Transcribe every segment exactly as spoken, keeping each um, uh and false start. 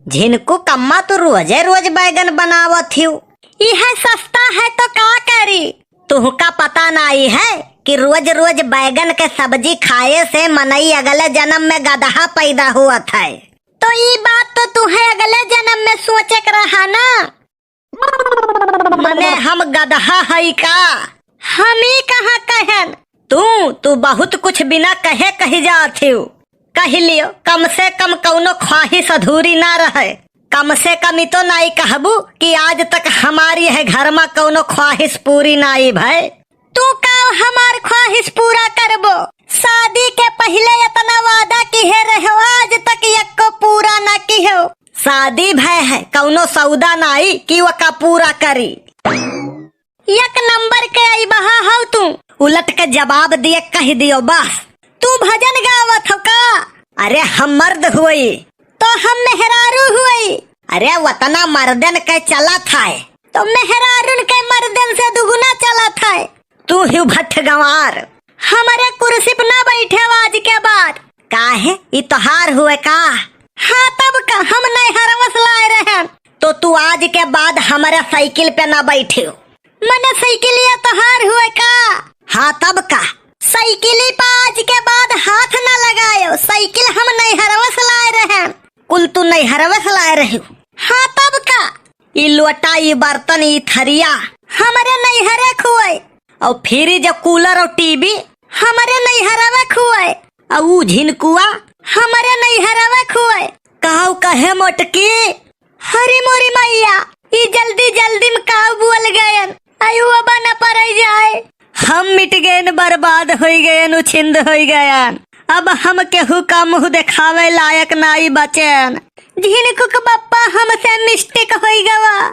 झिनकू कम्मा, तू रोजे रोज बैगन बनावत हिउ। इहे सस्ता है तो का करी? तुहका पता नाई है कि रोज रोज बैगन के सब्जी खाए से मनई अगले जन्म में गदहा पैदा होत है। तो ई बात तो तुहे अगले जन्म में सोचे के रहा ना। मने हम गदहा हई का? हम ई कहाँ कहन? तू, तू बहुत कुछ बिना कहे कही जात हिउ। कहि लियो, कम से कम कउनो ख्वाहिश अधूरी ना रहे। कम से कम इतो नाई कहबू कि आज तक हमारी है घर मा कउनो ख्वाहिश पूरी नाई भय। तू का हमार ख्वाहिश पूरा करबो? शादी के पहिले इतना वादा किहे रहो, आज तक यक्को पूरा ना किहो। शादी भय है, कउनो सौदा नाई कि वका पूरा करी। एक नंबर के अइबहा हौ तू। उलट के जवाब दिए कहि दियो बस। तू भजन गावत हो का? अरे हम मर्द हुई। तो हम मेहरारू हुई। अरे वतना मर्दन के चलत है। तो मेहरारून के मर्दन से दुगुना चलत है। तू ही भट्ठ गंवार। हमरे कुर्सी पे ना बैठे आज के बाद। काहे? ई तोहार हुए का? हाँ तब का, हम नैहरवा से लाए रहन। तो तू आज के बाद हमरे साइकिल पे ना बैठियो। मने साइकिलिया तोहार हुए का? हाँ तब का। साइकिली पे आज के बाद हाथ ना लगायो, साइकिल हम नैहरवा से लाए रहन। कुल तू नैहरवा से लाए रही? हाँ तब का। ई लोटा, ई बर्तन, ई थरिया हमरे नैहरे खुए। और फ्रिज, कूलर और टीवी हमरे नैहरवे खुए। और ऊ झिनकुआ हमरे नैहरवे खुए। कहू कहे मोटकी। हरी मोरी मैया, ई जल्दी जल्दी में का बोल गयन? आयु अब न परै जाए। हम मिट गयन, बर्बाद होई गयन, उछिंद होई गयन। अब हम केहू का मुँह देखावे लायक नाई बचेन। झिनकुक बप्पा, हमसे मिस्टेक होई गवा।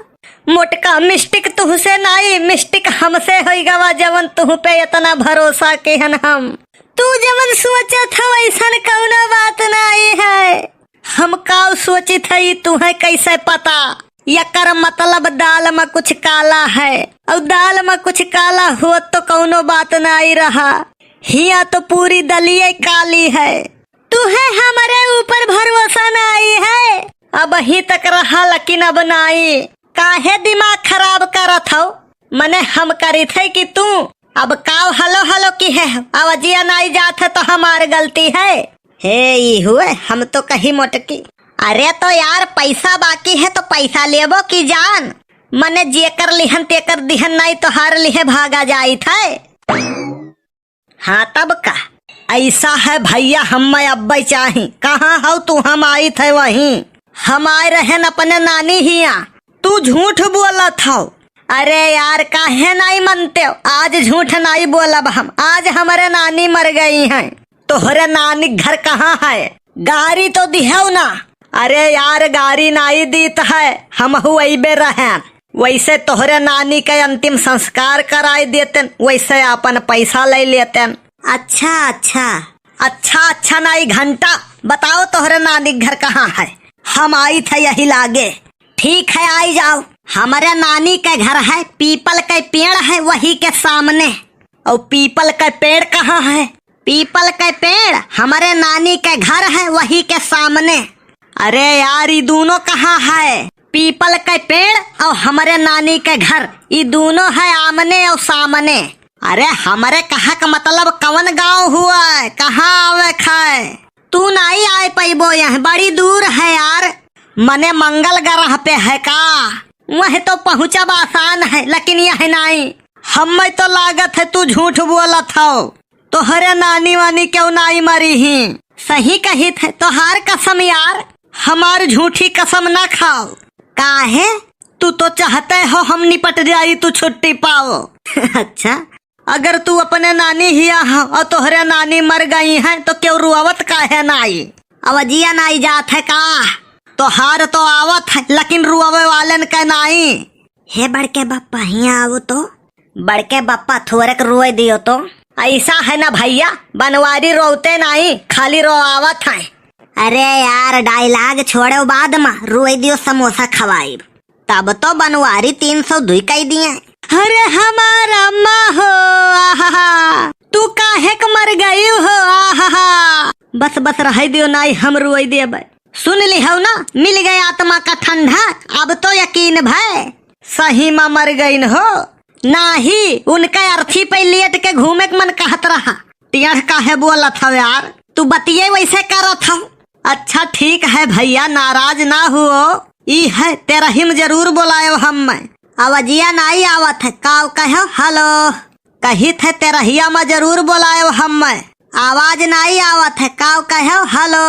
मोटका, मिस्टेक तुहसे नाई, मिस्टेक हमसे होई गवा, जवन तुह पे इतना भरोसा केहन हम। तू जवन सोचत हो वैसन कउनो बात नाई है। हम काउ सोचित हई, तुहे कैसे पता? यकर मतलब दाल में कुछ काला है, और दाल में कुछ काला होत तो कउनो बात नाई रहा। हिया तो पूरी दलिये काली है। तुहे हमरे ऊपर भरोसा नाई है। अबहीं तक रहा, लेकिन अब नाई। काहे दिमाग खराब करत हो? मने हम करित है कि तू? अब काव हलो हलो किहे, अवजिया नाई जात है तो हमार गलती है। हे ई हुए, हम तो कही मोटकी। अरे तो यार, पैसा बाकी है तो पैसा लेबो की जान? मने जेकर लिहन तेकर दिहन नाई, तोहार लिहे भागा जाइत है। हाँ तब का? ऐसा है भैया, हम अब्बै चाही। कहाँ हौ तू? हम आइत है वहीं। हम आए रहन अपने नानी हिया। तू झूठ बोलत हौ। अरे यार, काहे नाई मनते हो? आज झूठ नाई बोलब हम। आज हमरे नानी मर गई हैं। तोहरे नानी घर कहाँ है? गारी तो दिहेउ ना। अरे यार, गारी नाई दीत है, हमहू अइबे रहेन। वैसे तोहरे नानी के अंतिम संस्कार कराई देतेन, वैसे आपन पैसा ले लेतेन। अच्छा, अच्छा। अच्छा, अच्छा नाई घंटा, बताओ तोहरे नानी के घर कहाँ है? हम आइत है यही लागे। ठीक है, आई जाओ। हमरे नानी के घर है, पीपल के पेड़ है, वही के सामने। और पीपल के पेड़ कहाँ है? पीपल के पेड़ हमरे नानी के घर है, वही के सामने। अरे यार, ई दूनो कहाँ है? पीपल के पेड़ और हमरे नानी के घर, ई दूनो है आमने और सामने। अरे, हमरे कहा का मतलब कवन गाँव हुआ है, कहाँ आवे खाए? तू नाई आए पइबो, यहाँ बड़ी दूर है यार। मने मंगल ग्रह पे है का? वह तो पहुँचब आसान है, लेकिन यह नाई। हमें तो लागत है तू झूठ बोलत हौ। तोहरे नानी वानी क्यों नाई मरी ही? सही कहित है, तोहार कसम यार, हमार झूठी कसम ना खाओ। काहे? तू तो चाहते हो हम निपट जाई, तू छुट्टी पाओ। अच्छा, अगर तू अपने नानी हिया ह और तोहरे नानी मर गई हैं तो क्यों रुआवत काहे नाई? अवजिया नाई जात है का? तोहार तो आवत है, लेकिन रुआवे वालन के नाई। हे बड़के बप्पा, हिया आवो तो। बड़के बप्पा, थोरक रोए दियो तो। ऐसा है ना भैया, बनवारी रोवते नाई, खाली रोआवत है। अरे यार, डायलॉग छोड़ो, बाद में रोए दियो, समोसा खवाई। तब तो बनवारी तीन सौ दुई कई दिए। अरे हमार अम्मा हो, आहा, तू काहे क मर गई हो, आहा। बस, बस, रह दियो नाई, हम रोई देबे। सुन लिहौ ना, मिल गए आत्मा का ठंडक, अब तो यकीन भय। सही मा मर गइन हो। नाही, उनका अर्थी पे लेट के घूमे के मन कहत रहा। टेढ़ काहे बोलत हव यार, तू बतिये वैसे करत हव। अच्छा ठीक है भैया, नाराज ना हुओ। ई है तेरही में जरूर बोलायो हम्मै। आवाजिया नाई आवत है, काव कहो हेलो। कहित है तेरहिया में जरूर बोलायो हम्मै। आवाज नाई आवत है, काव कहो हेलो।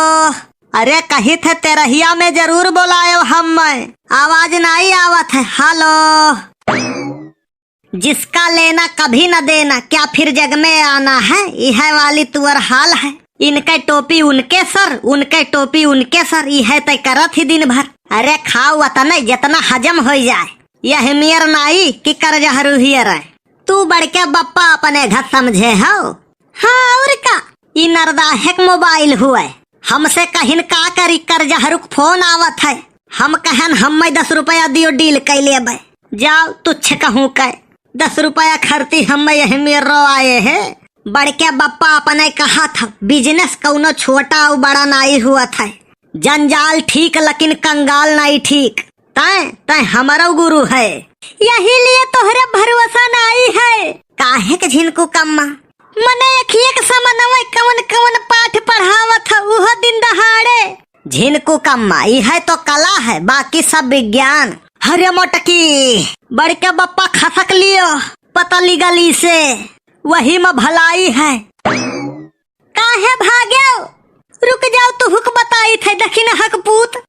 अरे कहित है तेरहिया में जरूर बोलायो हम्मै। आवाज नाई आवत है, हेलो। जिसका लेना कभी न देना, क्या फिर जग में आना है, इहै वाली तुअर हाल है। इनके टोपी उनके सर, उनके टोपी उनके सर, इहै तय करत ही दिन भर। अरे खाओ वतने जितना हजम होइ जाए, यह मेर नाई कि कर्जहरू हियर है। तू बड़के बप्पा अपने घर समझे हो। हाँ और का, ई नरदाहे क मोबाइल हुए। हमसे कहिन का करी, कर्जहरू क फोन आवत है। हम कहन हम्मै दस रुपया दियो, डील कइ लेबै। जाओ तुच्छ कहूँ कै, दस रुपया खर्ची हम्मै यही मेर रोआए है। बड़के बप्पा अपने कहत ह, बिजनेस कउनो छोटा अउ बड़ा नाई हुअत है। जंजाल ठीक लेकिन कंगाल नाई ठीक। तैं, तैं हमरौ गुरु है। यही लिए तोहरे भरोसा नाई है। काहे के झिनकू कम्मा? मने अखिए के समनवे कवन कवन पाठ पढ़ावत ह, उहो दिन दहाड़े। झिनकू कम्मा, इहै तो कला है, बाकी सब विज्ञान। अरे मोटकी, बड़के बप्पा खसक लियो पतली गली से, वही में भलाई है। काहे भाग्यो? रुक जाओ, तुहुक बताइत है दखिनहा क पूत।